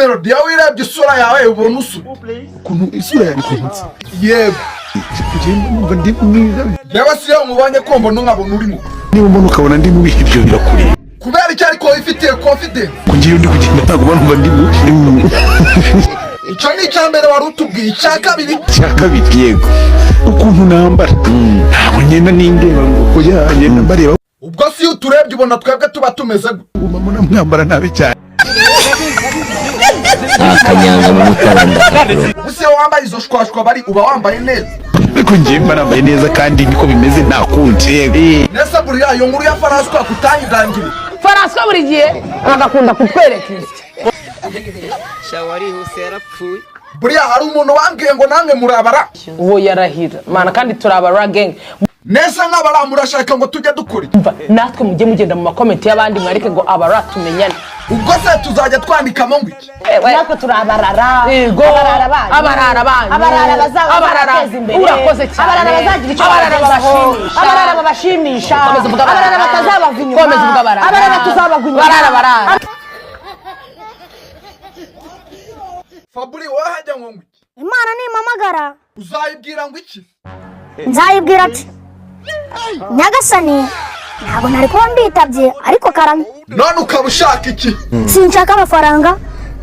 Melody, iyo wirebye isura yawe ubona usuye? Ukuntu isura yawe, ukuntu nsa? Yego. Njyewe numva ndi mwiza. Yewe, si iyo mubonye ko mbona nkabona urimo. Niba umbona ukabona ndi mubi, ibyo birakureba. Kubera icyo? Ariko wifitiye confidence? Ko ngiye ndi kugenda, ntabwo mba numva ndi mubi. Icyo ni icya mbere wari utubwiye. Icya kabiri? Icya kabiri, yego, ukuntu nambara, ntabwo ngenda nindeba ngo oya, ngenda mbareba. Ubwo si iyo uturebye ubona twebwe tuba tumeze gute? Ubu mbona mwambara nabi cyane. Akanyanga mu mutara ndakakuroga. Gusa iyo wambaye izo shwashwa bari, uba wambaye neza? Ariko ngiye mba nambaye neza kandi niko bimeze, nta kundi, yego. Nese buriya iyo nkuru ya Faranswa kutayirangiriye? Faranswa buri gihe agakunda kutwereka insya. Warihuse, yarapfuye. Buriya hari umuntu wambwiye ngo namwe murabara. Uwo yarahira mana, kandi turi aba gang. Nese nk'abara murashaka ngo tujye dukora iki? Umva, natwe mujye mugenda mu ma comment y'abandi mwareke ngo abara tumenyane. Ubwo se tuzajya twandikamo ngo iki? Natwe turi abarara. Yego. Abarara banyu. Abarara banyu. Abarara bazaba Abarara. babateza imbere. Urakoze cyane. Abarara bazagira icyo Abarara babagezaho. babashimisha. Abarara babashimisha. Komeza uvuge abarara. Abarara batazabava inyuma. Komeza uvuge abarara. Abarara tuzabagwa inyuma. Barara barara. Faburi, wowe hajya ngo iki? Imana nimpamagara, Uzayibwira ngo iki? nzayibwira ati: "Nyagasani, ntabwo nari kuba mbitabye, ariko karame." None ukaba ushaka iki? Sinshaka amafaranga,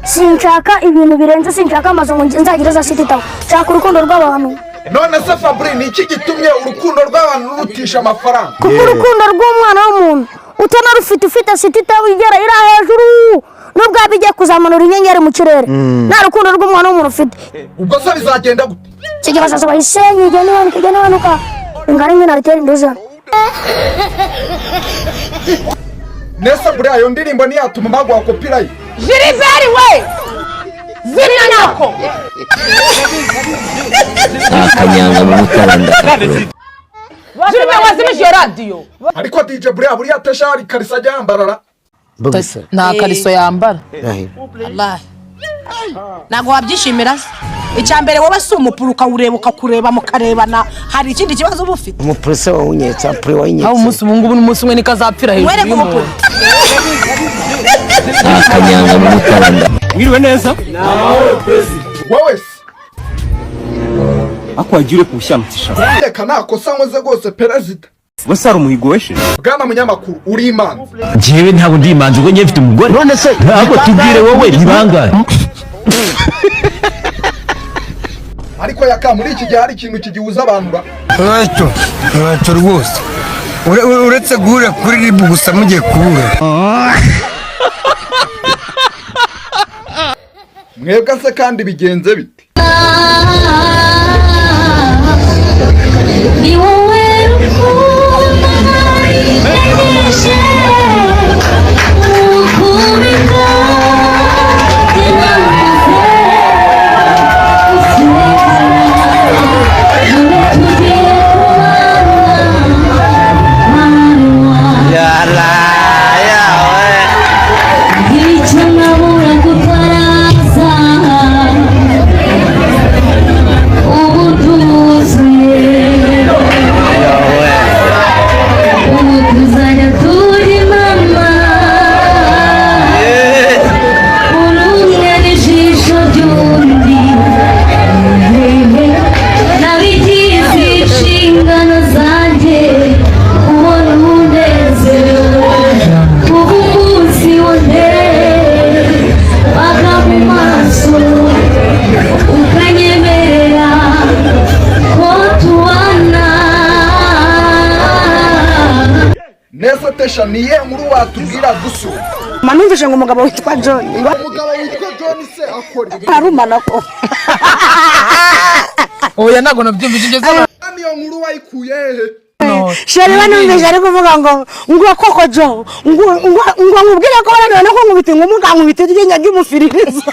sinshaka ibintu birenze, sinshaka amazu ngo nzagire za City Tower. Nshaka urukundo rw'abantu. None se Faburi, ni iki gitumye urukundo rw'abantu rurutisha amafaranga? Kuko urukundo rw'umwana w'umuntu utanarufite, ufite City Tower igera iri hejuru, nubwo yaba igiye kuzamanura inyenyeri mu kirere, nta rukundo rw'umwana w'umuntu ufite, Ubwo se bizagenda gute? Kijya bazaza bayisenye, igenda imanuka, igenda imanuka ingana nyine aritera induza. Nese buriya iyo ndirimbo ntiyatuma baguha copyright? Gilbert we, zimya nyako. Akanyanga mu mutara ndakakuroga. Gilbert, wazimije iyo radiyo? Ariko DJ, buriya tesha hari ikariso ajya yambarara? Nta kariso yambara. Wallahi. Ntabwo wabyishimira se? Icya mbere, wowe si umupuru ukawureba, ukakureba, mukarebana, hari ikindi kibazo uba ufite? Umupurese wawunyetse apure wayinyetse. Aho umunsi ubu ngubu n'umunsi umwe niko azapfira hejuru Wereke y'umuntu. umupuru. Akanyanga mu mutara nda Mwiriwe neza. Wowe se? Ako wagiye ureka ubushyanutisha. Reka, nta kosa nkoze rwose, perezida. Wese hari umuhigo wesheje. Bwana munyamakuru, uri imanzi? Njyewe ntabwo ndi imanzi, ubwo njyewe mfite umugore. None se ntabwo tubwire wowe, ni bangahe? Ariko yaka, muri iki gihe hari ikintu kigihuza abantu ra? Ntacyo, ntacyo rwose. Uretse guhurira kuri RIB gusa mugiye kubura. Mwebwe se kandi bigenze bite? Ni wowe rukundo ntegereje ukubika. Icyo nabura kutaraza, ubu tuzuye, ubu tuzajya turi mama, urumwe n'ijisho ry'undi. Nabigize inshingano zanjye ubona umunezero kuba umunsi wonde mu maso, ukanyemerera ko tubana. Nese tesha, ni iyihe nkuru watubwira gusa? Numvise ngo umugabo witwa John ngo Umugabo witwa John se akora iki? Arumana ko. Oya, ntabwo nabyumvise ibyo. Kandi iyo nkuru wayikuye hehe? Chéri we, numvise ari kuvuga ngo koko Jo, ngo nkubwire ko wananiwe no kunkubita ingumi, ukankubita iryinyo ry'umufiririzo.